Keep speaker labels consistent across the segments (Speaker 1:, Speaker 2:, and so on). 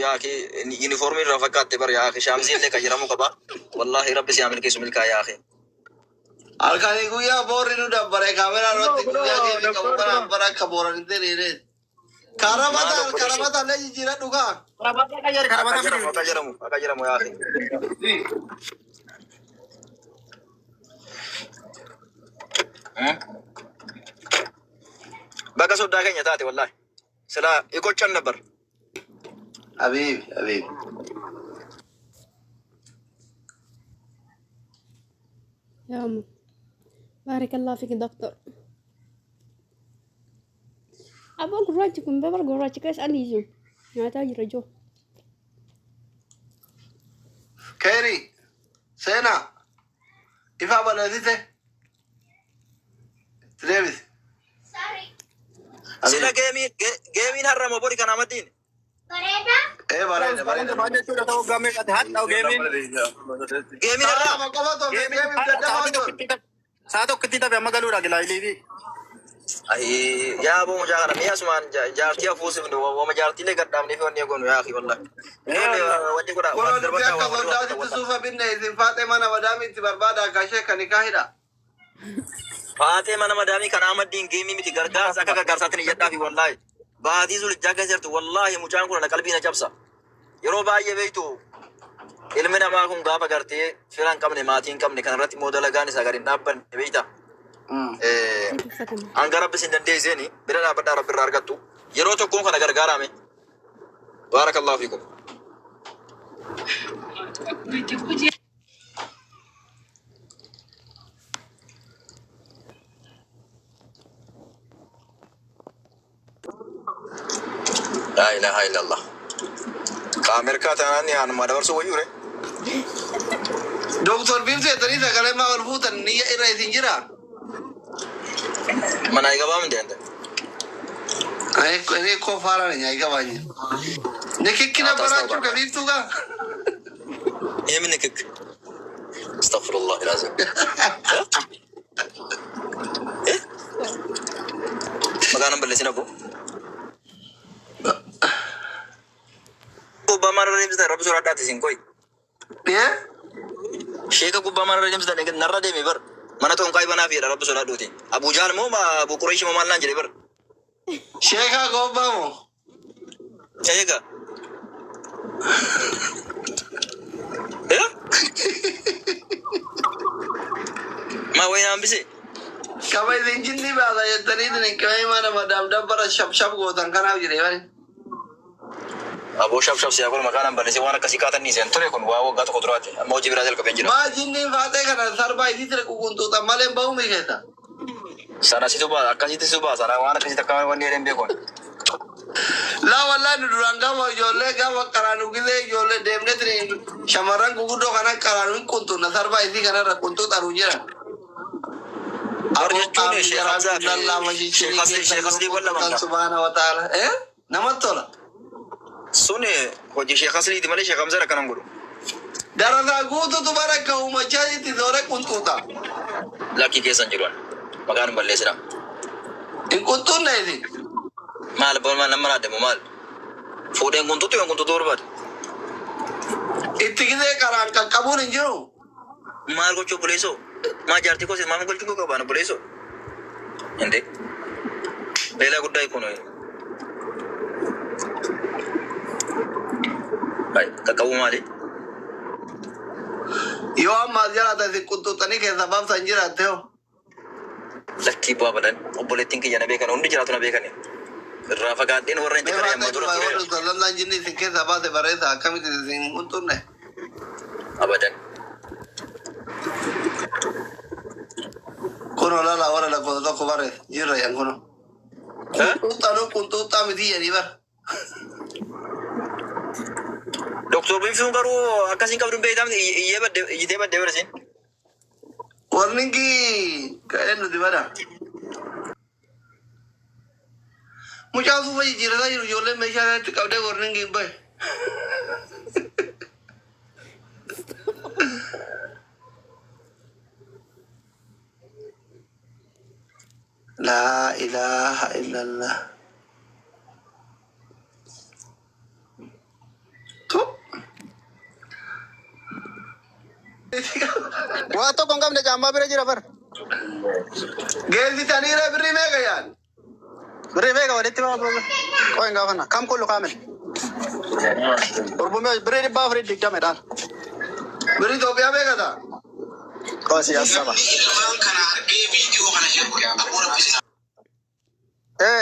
Speaker 1: Yaa akhi, yuunifoormii irraa fakkaatte bar yaa akhi. Shaamziin illee qayyaramuu qaba. Wallaahi Rabbi si haa milkeessu, milkaa yaa akhi.
Speaker 2: Halkanii guyyaa boorri nu dabbare kaameraa
Speaker 3: Kunoo
Speaker 2: irratti guyyaa
Speaker 3: kunoo
Speaker 2: geemii qabu
Speaker 3: doktor
Speaker 2: kanaan
Speaker 3: kunoo.
Speaker 2: bara akka booran hin ta'e.
Speaker 1: Maal
Speaker 2: Karabata
Speaker 1: obboleessoo?
Speaker 2: karabata illee jijjiiradhu kaa.
Speaker 3: Karabata qayyari
Speaker 1: Akka
Speaker 3: karabata
Speaker 1: jedhamu
Speaker 3: fidi.
Speaker 1: akka jedhamu akka jedhamu yaa akhi. Bakka soddaa keenya taate wallaahi. Silaa iqoccan nabar.
Speaker 2: Habiibi habiibi.
Speaker 4: Yaa amma. Baarakallahu fiik doktor. Abbaa gurraachi kun babar gurraachi keessa adii sun nyaataa jira joo.
Speaker 2: Keeri seenaa ifaa balleessite itti deebisi.
Speaker 1: Sila
Speaker 2: Habiibi.
Speaker 1: geemiin geemiin har'a moo bori kana amaddiin?
Speaker 2: Ee bareeda bareeda.
Speaker 3: Maal jechuudha ta'uu gammee ati hadha geemiin.
Speaker 1: Geemiin
Speaker 2: Sa'a
Speaker 1: har'a?
Speaker 2: lama qofa tofe
Speaker 3: Geemiin
Speaker 2: geemiif
Speaker 3: hadha
Speaker 2: daddafa
Speaker 3: sa'aatii
Speaker 2: hojjoon.
Speaker 3: tokkitti tafe. Sa'a tokkitti tafe amma galuudha gilaayiliifi.
Speaker 1: Ayii yaa aboo mucaa kana mi'a asumaan jaartii hafuusifnu wama jaartiilee gadhaabnee fi wanni eegoonu yaa akhi wallahi.
Speaker 3: Ee
Speaker 1: Ijoollee
Speaker 3: wallah.
Speaker 1: wanni godha
Speaker 2: Kunoo
Speaker 1: waan
Speaker 2: nuti
Speaker 1: darbadhaa
Speaker 2: akka
Speaker 1: waa godhu
Speaker 2: soddaatitti
Speaker 1: wallahi.
Speaker 2: suufa binne isin faaxee mana madaamii itti barbaada akka ishee kan hikaa hidha.
Speaker 1: Faatee mana madaamii kana amaddiin geemii miti gargaarsa akka gargaarsaatti ni jedhaafi wallahi. Baatii zulijjaa keessa jirtu wallahi mucaan kun ana qalbii na cabsa. Yeroo baay'ee beektu ilmi namaa kun gaafa gartee fira hin qabne maatii hin qabne kan irratti immoo dalagaan isaa gadi hin dhaabbanne beekta.
Speaker 4: Ni tuffatama.
Speaker 1: Hanga rabbi isin dandeesseen bira dhaabbadhaa rabbi irraa argattu. Yeroo tokkoon kana gargaarame. Baarakallahu fiikum. Laa ilaaha illallah. Ka Ameerikaa taanaan yaanuma dabarsuu wayyuure.
Speaker 2: Doktor Biiftuu jettanii sagalee maa ol fuutan niyya irra isin jira.
Speaker 1: Mana eegabaa miti ante.
Speaker 2: እኔ እኮ ፋራ ነኝ፣ አይገባኝም። ንክኪ ነበራችሁ
Speaker 1: አታስታውቃለህ።
Speaker 2: ከቢፍቱ ጋር?
Speaker 1: የምን ንክክ? አስተግፊሩላህ አልዓዚም። Maqaan balleessin abbo. Gubbaa maal irra deemsitan rabbi sodaadhaati isin qoy.
Speaker 2: እ?
Speaker 1: Sheeka gubbaa maal irra deemsitan narra deemi bar. Mana xonqaa banaa fi rabbi sodaadhuuti. Abu Jaal moo Abu Qureesh moo maal naan jedhe bar.
Speaker 2: ሼካ ጎባሞ
Speaker 1: Eega. Maa wayi naan bise.
Speaker 2: ከመ isin jinni baasa jettanii qimee mana madaam dabbara shabshab gootan kanaaf jedhe bani.
Speaker 1: Aboo shab shab siyaa godhu maqaan balleessee waan akkasii kaatan dhiiseen ture kun waa waggaa tokko duraati. Amma hojii biraa jalqabeen jira.
Speaker 2: Maa jinniin faaxee kana sarbaa isii ture ququntuuxan malee hin bahu mi keessa.
Speaker 1: Sana situ baasa akkasitti situ baasa waan akkasii takka wanni jedheen beekuun.
Speaker 2: Laa wallaahi nu duraan gaafa ijoollee gaafa qaraanu gisee ijoollee deemnee shamarran guguddoo kana qaraanu hin qunxunna sarbaa isii kanarra qunxuuxanu jedhan.
Speaker 1: Bar
Speaker 2: Aboo
Speaker 1: jechuun
Speaker 2: qaamni
Speaker 1: Sheekh
Speaker 2: jaraa
Speaker 1: Hamzaa fi
Speaker 2: lallaama
Speaker 1: Sheekh
Speaker 2: shishinii
Speaker 1: Asli
Speaker 2: keessa
Speaker 1: Sheekh
Speaker 2: yoo
Speaker 1: Aslii wal
Speaker 2: qunxuuxan
Speaker 1: laman
Speaker 2: subhaana wa ta'ala. Eh? Namatti tola.
Speaker 1: Sun hojii Sheekh Asliiti malee Sheekh Hamzaan akkanan godhu.
Speaker 2: Darasaa guututu bara akka uumachaa itti zoore qunxuuxa.
Speaker 1: Lakkii keessan jiru ani. Maqaan hin balleessina.
Speaker 2: Hin qunxunne isin.
Speaker 1: Maal maal nama raadamu maal? Fuudheen qunxuutu yoo qunxuutu barbaade.
Speaker 2: Itti gisee qaraan qaqqabuun hin jiru.
Speaker 1: Maal gochuu obboleessoo? Maa jaartii koos maal gochuu qabaan obboleessoo? Inde. Leelaa guddaa kun. Qaqqabuu maali?
Speaker 2: Yoo amma as jiraatan isin qunxuuxanii keessa baaftan jiraatte hoo.
Speaker 1: Lakkii bu'aa badan obboleettiin kiyya na beekan hundi jiraatu na beekani. Irraa fagaadheen warra hin
Speaker 2: Mee
Speaker 1: xiqqare amma
Speaker 2: faaxee
Speaker 1: dura
Speaker 2: duraa
Speaker 1: tureera.
Speaker 2: warri sallamlaan jinni isin keessa baase barreessa akkamitti isin hin qunxunne.
Speaker 1: Abadan.
Speaker 2: Kunoo lala warra lakkoofsa tokko barreessa jirra yan kunoo. Qunxuuxanuu qunxuuxaa miti jedhii bara.
Speaker 1: Doktor Biiftuun garuu akkasiin qabdu hin beektamne iyyee badde iyyitee badde barsiin.
Speaker 2: Warningi ka'een nuti bara. Mucaan suufa jijjiirataa jiru ijoolleen meeshaa irratti qabdee warningi hin bahe. Laa ilaaha illallah.
Speaker 3: Waa tokko hin qabne caammaa bira jira bar.
Speaker 2: Geessitaniira birrii meeqa yaan?
Speaker 3: Birrii meeqa walitti baa qoy hin gaafanna. Kam kullu kaamil? Urbume birrii 420dhaan.
Speaker 2: Birrii Itoophiyaa meeqa ta'a?
Speaker 3: Qosi asaba.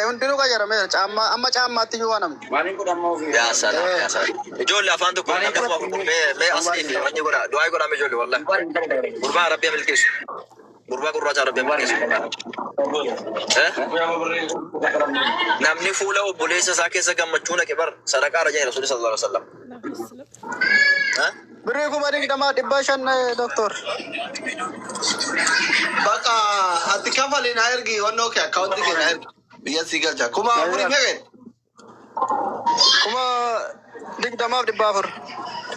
Speaker 3: Hundinuu qayyarameera. Caammaa amma caammaatti iyyuu waan namni.
Speaker 1: Yaa salaam, yaa salaam. Ijoollee afaan tokko namni 4000 mee asii fi wanni godha. Du'aa godhaa mee ijoollee wallahi. Gurbaa Rabbi haa milkeessu. Gurbaa gurraacha Rabbi haa milkeessu. Eh? Namni fuula obboleessa isaa keessa gammachuu naqe bar sadaqaa irra jira Rasuulli sallallahu alaihi wasallam. Eh?
Speaker 3: Birrii 20,500 doktor.
Speaker 2: Bakka ati kafali na ergi wannoo kee akkaawuntii kee na ergi. Biyya sii galcha. 4000 meeqa?
Speaker 3: 20,400.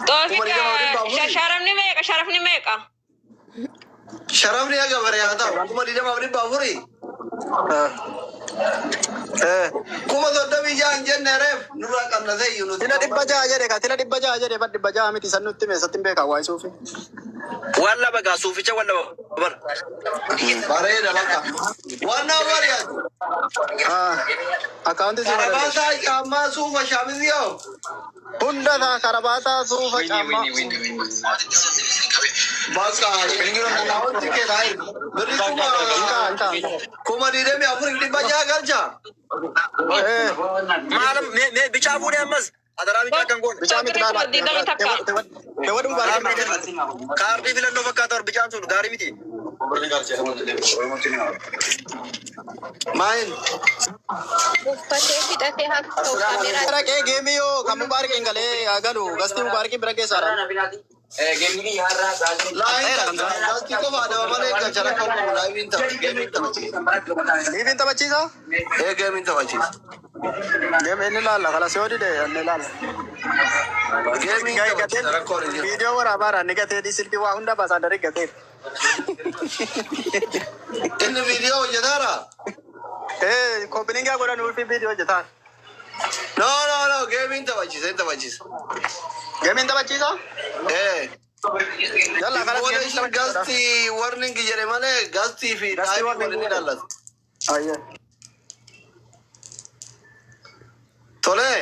Speaker 5: Toofiq
Speaker 2: 20,400.
Speaker 5: sharafni meeqa? Sharafni meeqa?
Speaker 2: Sharafni haga bare haa ta'u. 20,400. 36,000 hin jenne reef nurraa qannasee iyyuu nuti.
Speaker 3: Tila 600 jedhe ka tila 600 jedhe bar 600 miti san nutti meessatti hin beekaa waa isuufi.
Speaker 1: Walla bagaa suuficha walla bar.
Speaker 2: Bareeda bakka. Wannaa bari'atu.
Speaker 3: Akkaawuntii si barreessa.
Speaker 2: Karabaataa caammaa suufa shaamizii hoo?
Speaker 3: Hunda isaa karabaataa suufa caammaa.
Speaker 2: Bakka akkaawuntii kee na ergi. Birrii
Speaker 3: Inkaa
Speaker 2: kuma
Speaker 3: inkaa.
Speaker 2: 24,600 galcha.
Speaker 1: Maal mee mee bicaa fuudhee ammas adaraa bicaa kan goone.
Speaker 3: Bicaa miti laala.
Speaker 5: 21.
Speaker 3: Teewwadhu mubaarak.
Speaker 1: Kaardii filannoo fakkaata bicaan sun gaarii miti.
Speaker 2: Maayin.
Speaker 5: Uffatee fixatee haa ta'u kaameeraa.
Speaker 3: Raqee geemii yoo kan mubaarakiin galee haa galu gastii mubaarakiin bira keessaadha.
Speaker 2: Laayin galcha. Galchi qofa adaba malee galcha rakkoo qabu laayiin tapha. Geemiin taphachiisa.
Speaker 3: Liiviin taphachiisa?
Speaker 2: Ee geemiin taphachiisa.
Speaker 3: Geemii inni laalla kalas yoo dide inni laalla.
Speaker 2: Geemiin taphachiisa rakkoon hin jiru.
Speaker 3: Viidiyoo waraabaadha inni gatee silkii waa hunda baasaa daree gatee.
Speaker 2: Inni viidiyoo hojjetaara?
Speaker 3: Kooppilingaa godhan ulfi viidiyoo hojjetaa.
Speaker 2: No no no geemiin taphachiisa hin taphachiisa.
Speaker 3: Geemiin taphachiisa?
Speaker 2: Ee.
Speaker 3: Yalla kalas
Speaker 2: Booda
Speaker 3: geemiin
Speaker 2: ishiin
Speaker 3: taphachiisa.
Speaker 2: gastii warning jedhe malee gastii fi
Speaker 3: Gastii
Speaker 2: daa'imni
Speaker 3: warning
Speaker 2: waliin
Speaker 3: godhe.
Speaker 2: ilaallatu.
Speaker 3: Ayyee.
Speaker 2: Tolee.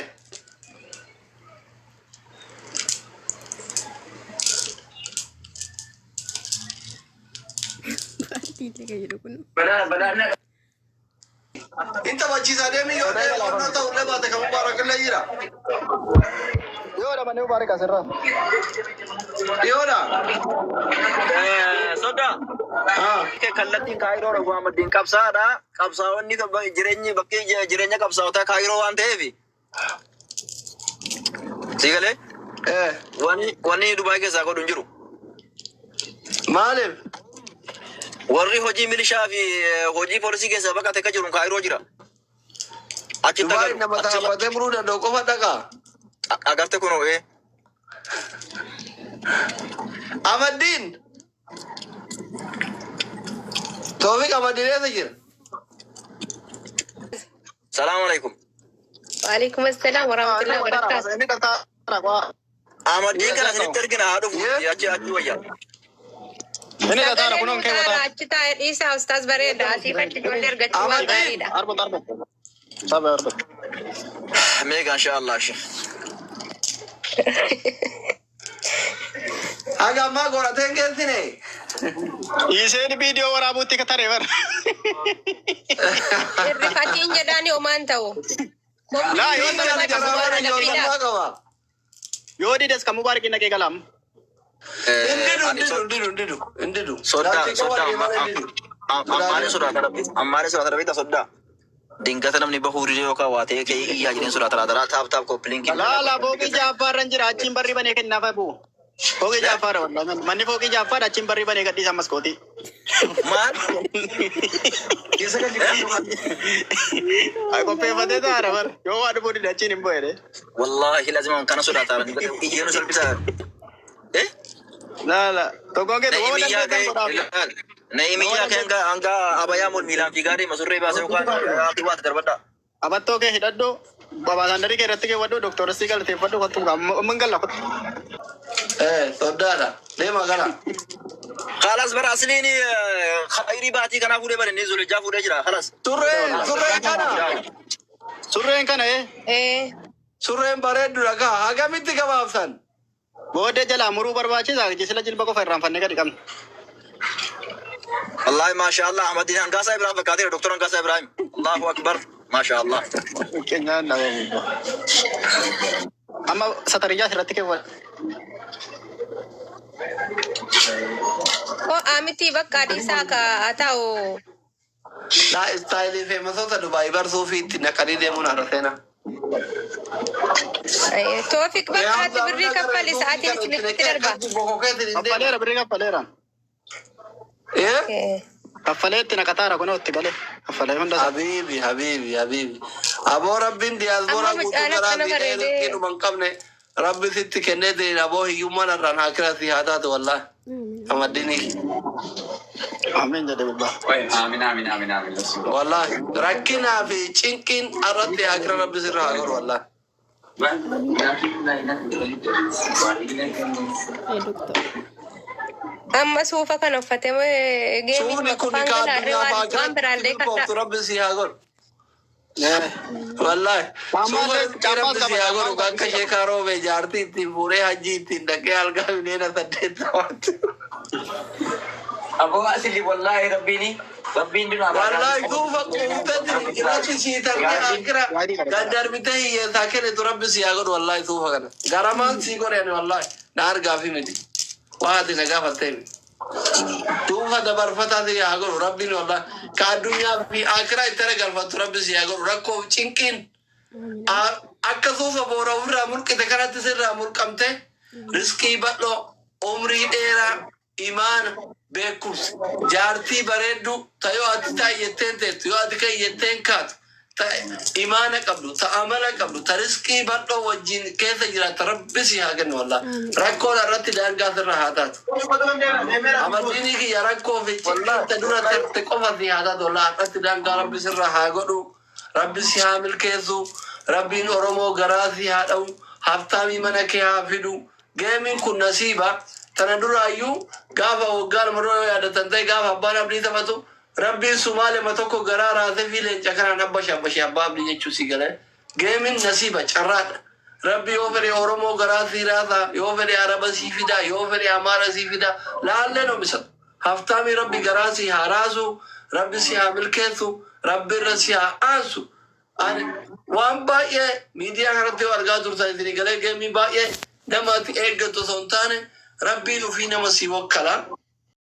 Speaker 4: Baatiilee kan jedhu kun.
Speaker 2: Hin taphachiisa deemi yoo ta'e wannoo ta'ullee baate kan mubaarakillee jira.
Speaker 3: Yoo dha manni mubaarak asirraa.
Speaker 2: Dhiyoodha.
Speaker 1: Sodaa. Kallattiin Kaayiroo dha Muhammadin qabsaadha. Qabsaa'onni jireenyi bakki jireenya qabsaa'otaa Kaayiroo waan ta'eef. Si galee wanni Dubaay keessaa godhu hin jiru.
Speaker 2: Maaliif?
Speaker 1: Warri hojii milishaa fi hojii poolisii keessaa baqate akka jiru Kaayiroo jira. Achitti
Speaker 2: Dubaay
Speaker 1: agaru.
Speaker 2: nama dhaabbatee muruu danda'u qofa dhaqaa.
Speaker 1: Agarte kunoo ee.
Speaker 2: Amaddiin. Toofiq Amaddiin eessa jira?
Speaker 1: Salaamu alaikum.
Speaker 5: Waalaikum assalam warahmatullahi wabarakatuh.
Speaker 3: Inni dhaqaa waa.
Speaker 1: Amaddiin kana isinitti argina haa dhufu achi achi wayya.
Speaker 3: Inni dhaqaa kunuun kee wataa.
Speaker 5: Achi taa'ee dhiisaa ustaas bareeda. Asii fachi ijoollee argachuu waan gaariidha.
Speaker 3: Arba arba. Saba arba.
Speaker 1: Meeqa insha Allah shi.
Speaker 2: Haga ammaa godhatee hin geessine.
Speaker 3: Isheen viidiyoo waraabuutti ka taree bara.
Speaker 5: Irrifatiin jedhaani homaan ta'u.
Speaker 3: Laa yoo
Speaker 2: Inni
Speaker 3: ta'e
Speaker 2: karaa ijoollummaa qaba.
Speaker 3: Yoo dides kan mubaarakiin dhaqee galaam.
Speaker 2: Hin didu hin didu hin didu hin didu hin didu.
Speaker 1: Sodaa
Speaker 2: Galchi qofa
Speaker 1: sodaa
Speaker 2: deema hin didu.
Speaker 1: ammaanii sodaata rabbi ammaanii sodaata rabbi ta sodaa. Dingata namni bahuu dide yookaan waa ta'ee ka'ee iyyaa jireen sodaata laata taap taap koppiliinkii.
Speaker 3: Laala fooqii jaaffaarra jira achiin barri banee kennaaf bu'u. Fooqii jaaffaadha wallahi manni fooqii jaaffaadha achiin barri banee gadhiisa maskootii.
Speaker 1: Maal?
Speaker 3: Ay qopheeffatee taa'aadha bara yoo waa dhufuu dide achiin hin bu'e.
Speaker 1: Wallaahi lazima kana sodaata iyyeenu salphisa. Eh?
Speaker 3: Laala tokkoon kee tokkoo
Speaker 1: Na'imiyyaa
Speaker 3: dandeettan godhaaf.
Speaker 1: ka'ee Na'imiyyaa ka'ee hanga hanga abayaa mul miilaan fiigaa deema surree baasee yookaan waati darbadha.
Speaker 3: Abattoo kee hidhadhu babaasandarii kee irratti keewwadhu doktorasii galateeffadhu kottu amma hin galla kottu.
Speaker 2: Sodaadha. Deema gara.
Speaker 1: Khalas bara asliin khayrii baatii kanaa fuudhee bara inni zulijaa fuudhee jira. Khalas.
Speaker 2: Surreen surreen kana.
Speaker 3: Surreen kana ee.
Speaker 5: Ee.
Speaker 2: Surreen bareedduudha kaa hagamitti gabaabsan.
Speaker 3: Booddee jalaa muruu barbaachisa. Sila jilba qofa irraanfannee gadi qabna.
Speaker 1: Wallahi maasha Allah Ahmadiin Hangaasaa Ibrahim fakkaateera Doktor Hangaasaa Ibrahim. Allahu akbar. Maasha Allah.
Speaker 3: Keenyaan nama. Amma satariyyaa asirratti keewwadha.
Speaker 5: Oo miti bakka dhiisaa ka haa ta'u.
Speaker 2: Laa istaayilii feemasoota Dubaay barsuu fi itti naqanii deemuun haadha seenaa.
Speaker 5: Toofiq bakka ati birrii kaffali sa'aatiin isinitti darba.
Speaker 3: Kaffaleera birrii kaffaleera.
Speaker 2: Eh?
Speaker 3: Kaffalee itti naqataara kunoo itti galee. Kaffalee hunda isaa.
Speaker 2: Habiibi, habiibi, habiibi. Aboo rabbiin diyaasbooraa
Speaker 5: Amma
Speaker 2: guutuu
Speaker 5: mucaan
Speaker 2: garaa
Speaker 5: akkana
Speaker 2: fi dhee
Speaker 5: bareedee.
Speaker 2: riskii dhuma hin qabne rabbi sitti kennee ta'in aboo hiyyummaan har'aan akira si haa taatu wallaahi. Amaddinii.
Speaker 3: Amiin jedhe gubbaa.
Speaker 6: Aamin aamin aamin aamin.
Speaker 2: Wallaahi rakkinaa fi cinqiin irratti akira rabbi sirra haa godhu wallaahi.
Speaker 4: Ee doktor.
Speaker 5: Amma suufa kana uffatee geemii
Speaker 2: Suufni kun
Speaker 5: qofaan
Speaker 2: kaa
Speaker 5: galaarree
Speaker 2: addunyaa fi
Speaker 5: waan waan
Speaker 2: akiratti
Speaker 5: biraallee kadhaa.
Speaker 2: milkooftu rabbi si haa godhu.
Speaker 3: Eh.
Speaker 2: Wallaahi
Speaker 3: Caammaa
Speaker 2: suufa
Speaker 3: illee
Speaker 2: riskii
Speaker 3: caammaas
Speaker 2: rabbi
Speaker 3: qaba
Speaker 2: si haa
Speaker 3: caammaan
Speaker 2: godhu akka
Speaker 3: qaba.
Speaker 2: sheekaa roobee jaartii ittiin fuudhee hajjii ittiin dhaqee halgaa miliyoona saddeettamaatti.
Speaker 1: Aboo asli wallahi rabbiini rabbiin dunaa
Speaker 2: Wallaahi suufa quuftatti irratti sii tarbee akira gad darbitee hiyyeessaa kennitu rabbi si haa godhu wallaahi suufa kana. Garamaan sii godhe ani wallaahi na argaa fi miti. Waa ati na gaafattee miti. Suufa dabarfataa si haa godhu rabbiin wallaahi. Ka addunyaa fi akiraa itti galfattu rabbi si haa godhu rakkoof cinqiin. Akka suufa boora ofirraa mulqite kanatti sirraa mulqamte riskii bal'oo umrii dheeraa imaana beekumsa jaartii bareedduu ta yoo ati ta'i jetteen teettu yoo ati ka'i jetteen kaatu ta imaana qabdu ta amala qabdu ta riskii bal'oo wajjin keessa jiraatta rabbi si haa kennu wallaahi rakkoon irratti daangaa sirra haa taatu. Amantiin kiyya rakkoo fi cinqii dura tarte qofa si haa taatu wallaahi irratti daangaa rabbi sirra haa godhu. Rabbi si haa milkeessu. Rabbiin Oromoo garaa si haa dha'u. Haftaamii mana kee haa fidu. Geemiin kun nasiiba. Tana duraayyuu gaafa waggaa lama dura yoo yaadatan ta'e gaafa abbaan abdii taphatu rabbiin Sumaalema tokko garaa raasee fi leenca kanaan abba shabbashee abbaa abdii jechuu si galee. Geemiin nasiiba carraadha. Rabbi yoo fedhe Oromoo garaa sii raasa, yoo fedhe Araba sii fida, yoo fedhe Amaara sii fida. Laalleen oomisatu. Haftaamii rabbi garaa sii haa raasu, rabbi si haa milkeessu, rabbi irra si haa aansu. Ani waan baay'ee miidiyaa kanatti yoo argaa turtan isinii galee geemii baay'ee nama ati eeggattu osoo hin taane rabbiin ofii nama si wakkala.